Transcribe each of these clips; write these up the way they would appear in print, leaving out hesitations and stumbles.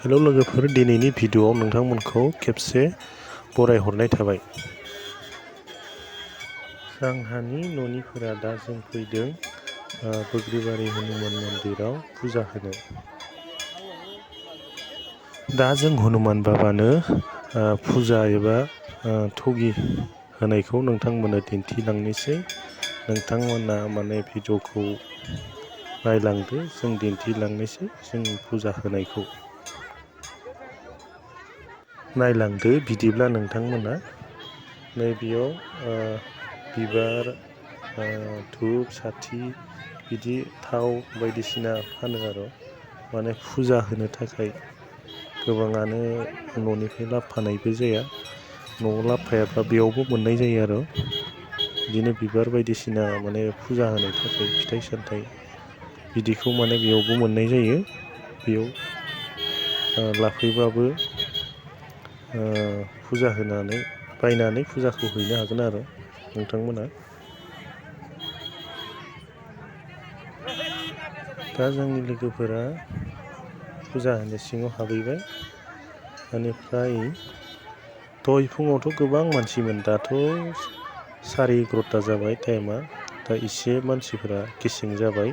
Hello लोगोफोर, दिनैनि भिडिअ'आव नोंथांमोनखौ खेबसे बरायहरनाय थाबाय। जोंहानि न'निफोरा दा जों फैदों बोग्रिबारि हनुमान मन्दिराव फुजा होनो। दा जों हनुमान बाबानो फुजा एबा थगि होनायखौ नोंथांमोननो दिन्थिलांनोसै। नोंथांमोना माने भिडिअ'खौ नायलांदो, जों दिन्थिलांनोसै जों फुजा होनायखौ नायलांदो। बिदिब्ला नोंथांमोना नैबेयाव बिबार, धुप, साथि, बिदि थाव बायदिसिना फानो आरो माने फुजा होनो थाखाय गोबाङानो न'निफ्राय लाबोफानायबो जाया, न'आव लाबोफायाब्ला बेयावबो मोननाय जायो आरो बिदिनो बिबार बायदिसिना माने फुजा होनो थाखाय फिथाइ सामथाइ बिदिखौ माने बेयावबो मोननाय जायो। बेयाव लाफैबाबो फुजा होनानै बायनानै फुजाखौ हैनो हागोन आरो नोंथांमोना। दा जोंनि लोगोफोरा फुजा होनो सिङाव हाबहैबाय। बेनिफ्राय दहाय फुङावथ' गोबां मानसिमोन, दाथ' 11:30 जाबाय टाइमा, दा एसे मानसिफोरा गेसें जाबाय।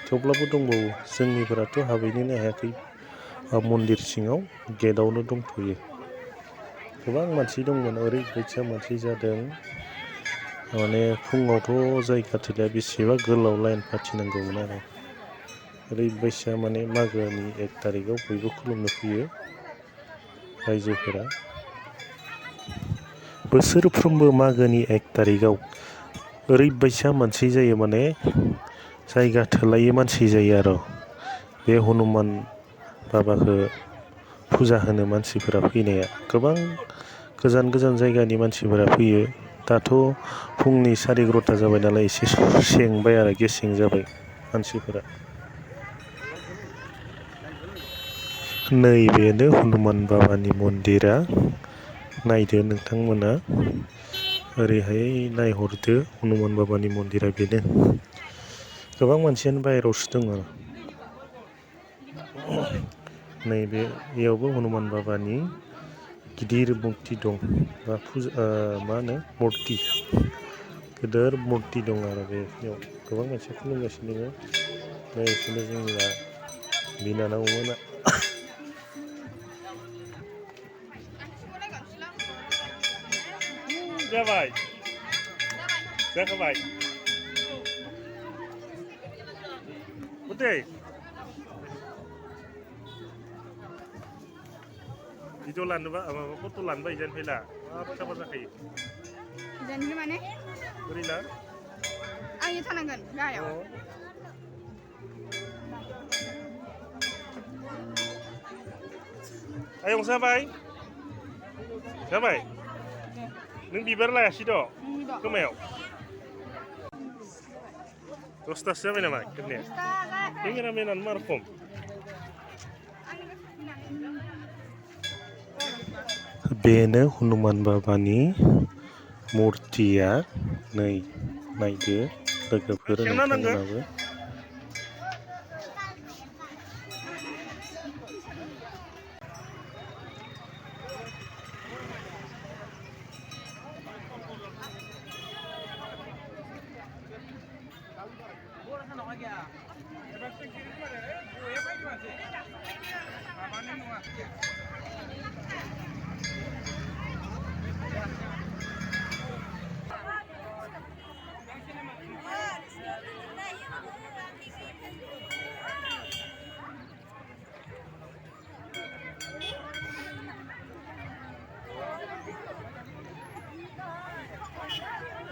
थेवब्लाबो दंबावो, जोंनिफोराथ' हाबहैनोनो हायाखै मन्दिर सिङाव, गेटआवनो दंथ'यो। गोबां मानसि दंमोन, ओरैबायसा मानसि जादों माने फुङावथ' जायगा थोलिया, बेसेबा गोलाव लाइन फाथिनांगौमोन आरो ओरैबायसा माने मागोनि 1 तारिखआव बयबो खुलुमनो फैयो रायजोफोरा। बोसोरफ्रोमबो मागोनि 1 तारिखआव ओरैबायसा मानसि जायो, माने जायगा थोलायै मानसि जायो आरो बे हनुमान बाबाखौ फुजा होनो मानसिफोरा फैनाया। गोबां गोजान गोजान जायगानि मानसिफोरा फैयो। दाथ' फुंनि 11:30 जाबाय नालाय एसे सेंबाय आरो गेसें जाबाय मानसिफोरा। नैबेनो हनुमान बाबानि मन्दिरा, नायदो नोंथांमोना, ओरैहाय नायहरदो हनुमान बाबानि मन्दिरा बेनो। गोबां मानसियानो बाहेरायावसो दङ आरो नैबेयावबो हनुमान बाबानि गिदिर मुर्ति दं, बा फुजा मा होनो मुर्ति, गिदिर मुर्ति दं आरो बेयाव गोबां मानसिया खुलुमगासिनो दङ। बेखौनो जोंनिया बिनानावमोना जाबाय जाखाबाय उदै भिडिअ लानोबा माबा फट' लानोबा इजानो फैला माबा साफा जाखायो इजानो माने ओरै ला आं इयो थानांगोन गाहायाव। आयं जाबाय जाबाय नों बिबार लायासै द' खोमायाव 10तासो जाबाय नामा खेबनाया? केमेरामेनानो मा रखम? बेनो हनुमान बाबानि मुर्तिया। नै नायदो लोगोफोर नोंथांमोनाबो।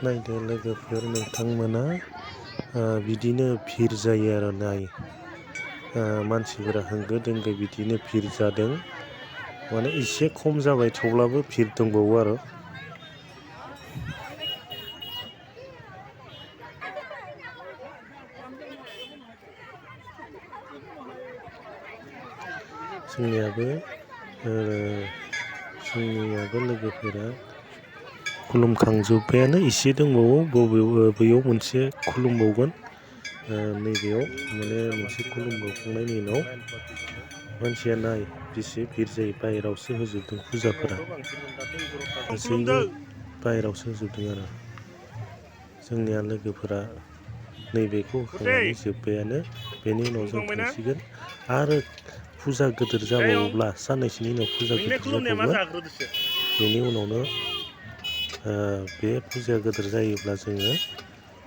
नायदो लोगोफोर नोंथांमोना, बिदिनो भिर जायो आरो नाय मानसिफोरा होंगो दोंगो बिदिनो भिर जादों। माने एसे खम जाबाय, थेवब्लाबो भिर दंबावो आरो जोंनियाबो लोगोफोरा खुलुमखांजोब्बायानो, एसे दंबावो। बैयाव मोनसे खुलुमबावगोन, नैबेयाव माने मोनसे खुलुमबावखांनायनि उनाव मानसिया नाय बेसे भिर जायो बाहेरावसो होजोबदों फुजाफोरा गासैबो बाहेरावसो होजोबदों आरो जोंनिया लोगोफोरा नैबेखौ होखांनानै जोब्बायानो बेनि उनाव जों थांसिगोन आरो फुजा गिदिर जाबावोब्ला साननैसोनि उनाव फुजा गिदिर जाबावोब्ला बेनि उनावनो बे फुजाया गिदिर जायोब्ला जोङो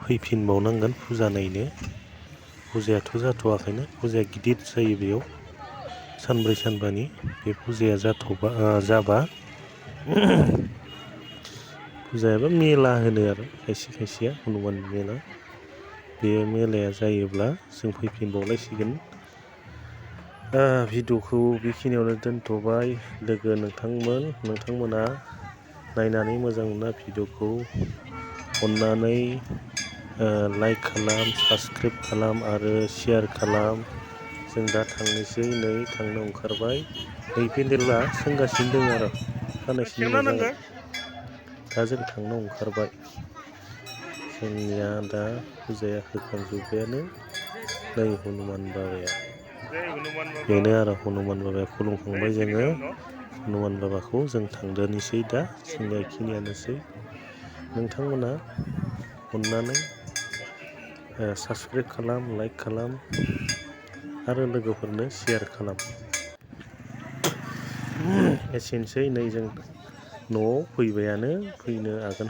फैफिनबावनांगोन फुजा नायनो फुजायाथ' जाथ'वाखैनो फुजाया गिदिर जायो बेयाव सानब्रै सानबानि बे फुजाया जाबा फुजायाबो मेला होनो आरो खायसे खायसेया हनुमान मेला बे मेलाया जायोब्ला जों फैफिनबावलायसिगोन भिडिअखौ बेखिनियावनो दोनथ'बाय लोगो नोंथांमोना नायनानै मोजां मोना भिडिअखौ अननानै लाइक खालाम साबसक्राइब खालाम आरो शेयार खालाम जों दा थांनोसै नै थांनो ओंखारबाय नै पेन्देला सोंगासिनो दङ आरो साननैसोनि उनाव जागोन दा जों थांनो ओंखारबाय जोंनिया दा फुजाया होखांजोब्बायानो नै हनुमान बाबाया बेनो आरो हनुमान बाबाया खुलुमखांबाय जोङो हनुमान बाबाखौ जों थांदोनोसै दा जोंनिया बेखिनियानोसै नोंथांमोना अननानै साबसक्राइब खालाम लाइक खालाम आरो लोगोफोरनो शेयार खालाम एसेनोसै नै जों न'आव फैबायानो फैनो आगोन